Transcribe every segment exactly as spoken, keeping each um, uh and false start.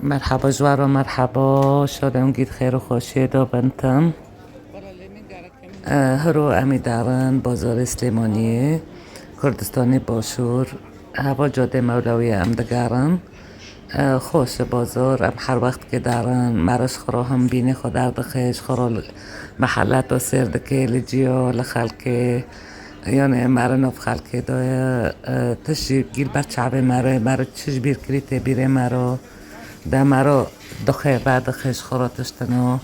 Merhaba ji we re, merheba, şadê hûn gî di xêr û xweşiyê de bin tim. E, hiro em ê derin bazarê Silêmaniyê, Kurdistanê Başûr, heva cadê Mewlewiyê em digerin. E, xweş e bazar, em her wextkê derin, mere ji xwe re him bînê xwe derdixê, ji xwe re li mehelleta sêr dikê, li ciya, li xelkê, yanê mere nav xelkê de ye. E, tişt jî gî li ber çavê mere, mere çi ji bîr kirî tê bîrê mere. De mere dixê, vedixê ji xwe re tiştino.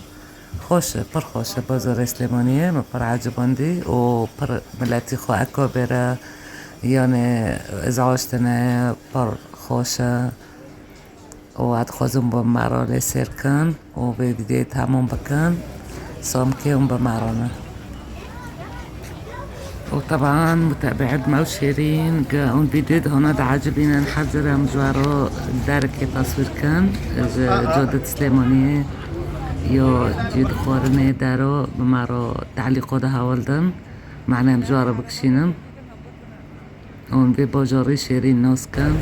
Xweş e, pir xweş e bazarê Silêmaniyê, min pir ecibandî û pir miletî xwe eko bêre, yanê îzac tine, pir xweş e. û ez dixwazim bi me re lê sêr kin û vê vîdyoyê temam bikin. Samkê hûn bi me re ne. Û teban mutebeet me û şêrîn ge hûn vîdyoyê dihana diecibînin, her cara em ji we re derekê teswîr kin, ji Codê Silêmaniyê ya cî dixwarinê dero bi me re teelîqo de hewl din. Mane em ji we re bikişînin. Hûn vê bajarê şêrîn nas kin.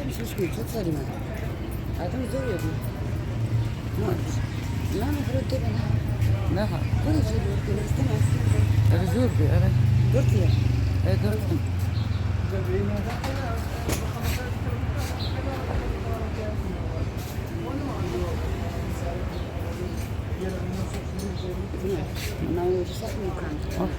Pişmiş kuyu çok sarı mı? Adam zor yok mu? Mor. Lan zor değil mi? Ne ha? Kuru zor yok. Kuru istemez. Ev zor bir, evet. Dört yer. E, dört. Bunlar yoksa imkan. Of.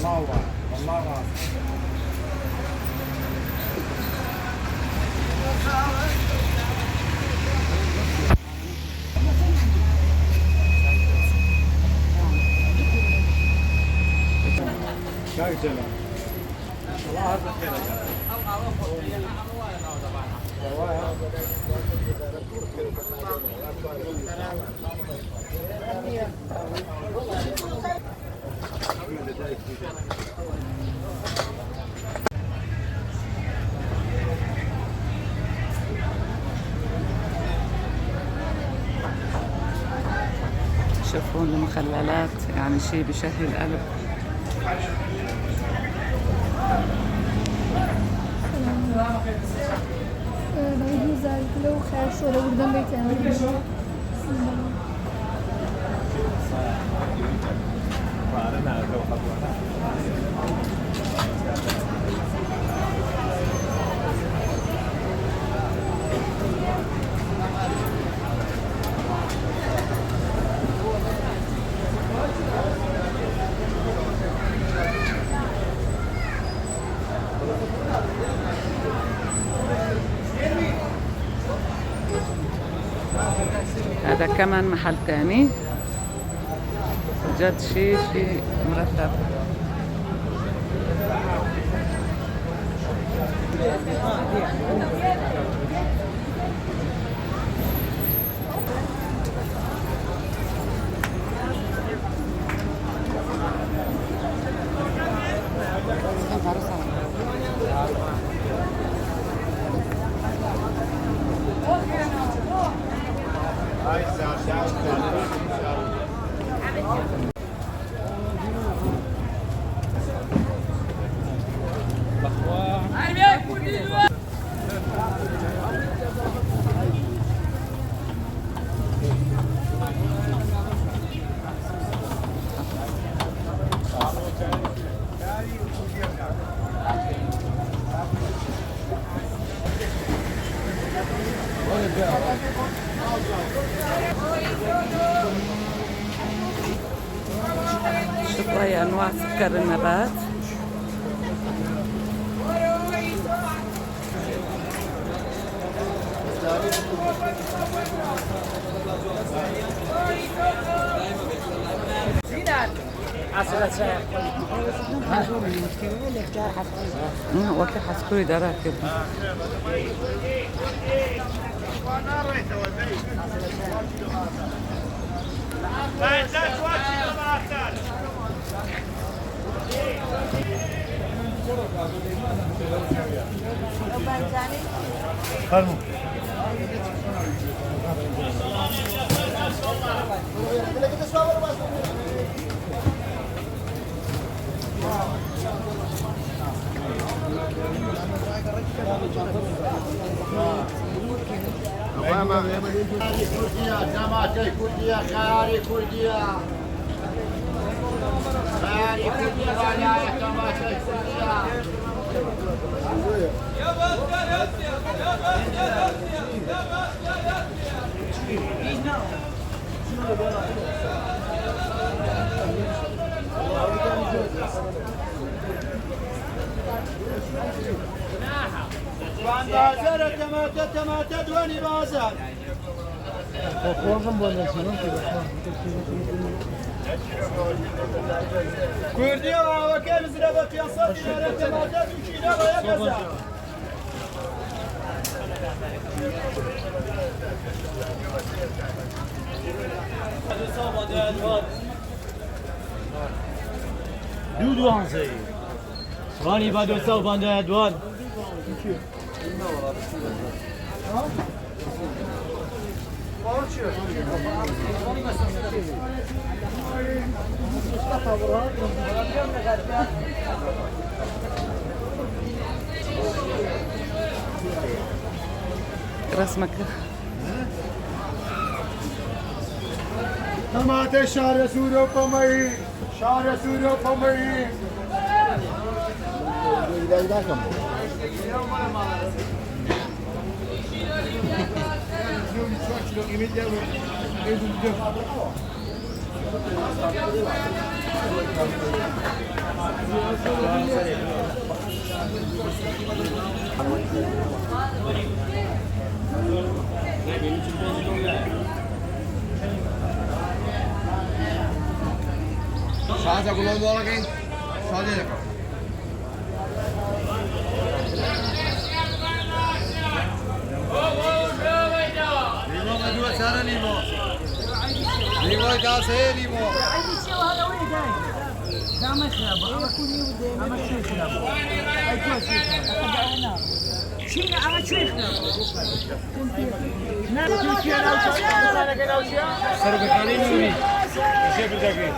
والله واعر، والله واعر. شايف جمال. شوفوا المخللات، يعني شي بشهي القلب. Ee, ben güzellikle o kadar şöyle buradan beklemedim. هذا كمان محل تاني. جد شي، شي مرتب. شوف هاي أنواع سكر النبات. Hı, orta Haskuyu'da rahat girdim. Fermo. Kurdiya, cemaatê Kurdiya, xeyarê Kurdiya. Xeyarê Kurdiya, xeyarê cemaatê Kurdiya. Wan bazar e, temate, temate, dwanî bazar. Kurdiya aweke mizrebe pênc sed dînare, temate, tu kîle ve yek hezar. Dû duanzeyî. Wanî bado saw bande duan. Resmeke. Tamate şare suro pamayî. Şare suro pamayî. Şaza gulo bolgin. Şaza yakın. Lîmo me duwe çare lîmo. Lîmo da sê lîmo. Dame xirab, ama ku nî de, ama çi xirab. Ay, tu çi xirab. Çi ne, ama çi xirab. Serokxanê Nûrî. Îşe birdekê.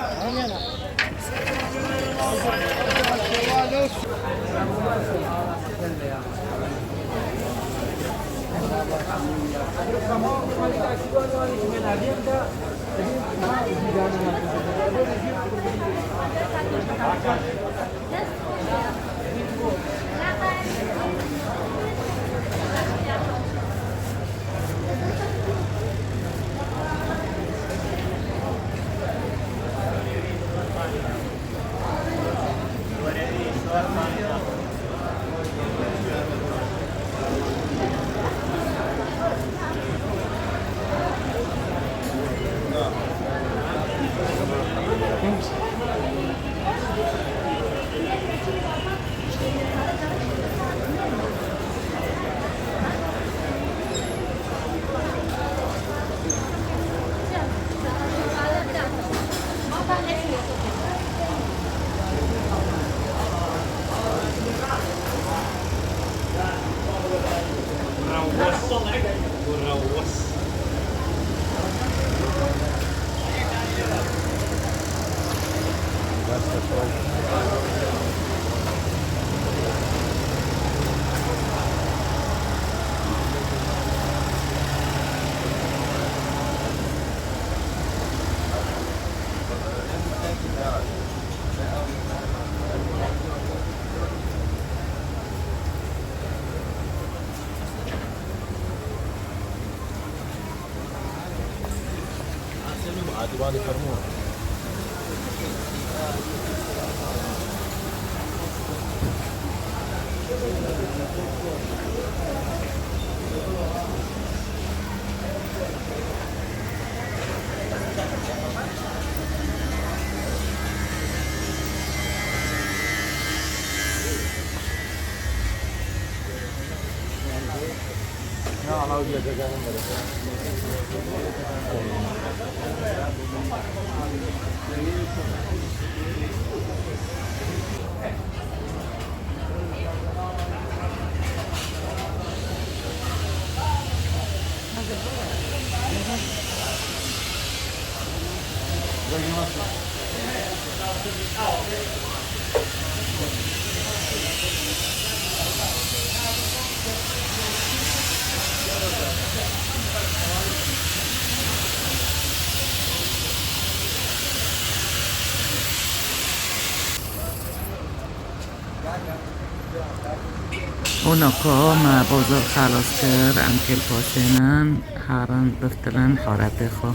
Û noko me bozor xelas kir, em kêlposênin, herin biftilin horetê xwe.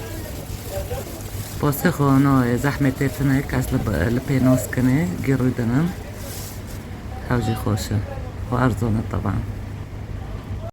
Posê xwe no ê zehmetê tine, kes li, li pê nos kinê, gîrû dinin. Hew jî xweş e. Û erzon e teban.